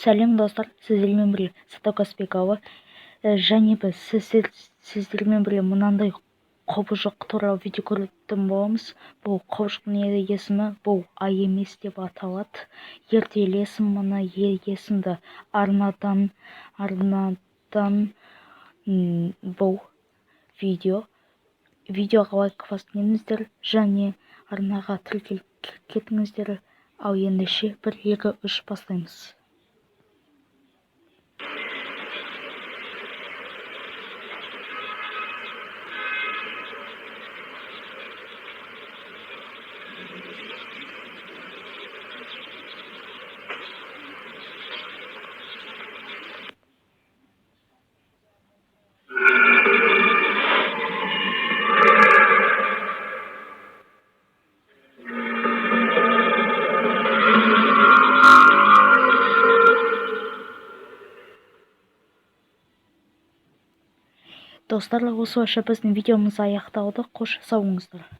Сәлем, достар! Сіздермен бірге Сатока Спекова және біз сіздермен бірге мынандай құбыжық туралы видео көретін боламыз. Бұл құбыжықтың есімі бұл Ай емес деп аталады. Ертелесін мына есімді арнадан бұл видеоға лайк басыңыздар және арнаға тіркеліп кетіңіздер. Ал ендеше, бір, екі, үш, бастаймыз. Достар, осылайша біздің видеомыз аяқталды. Қош, сау болыңыздар.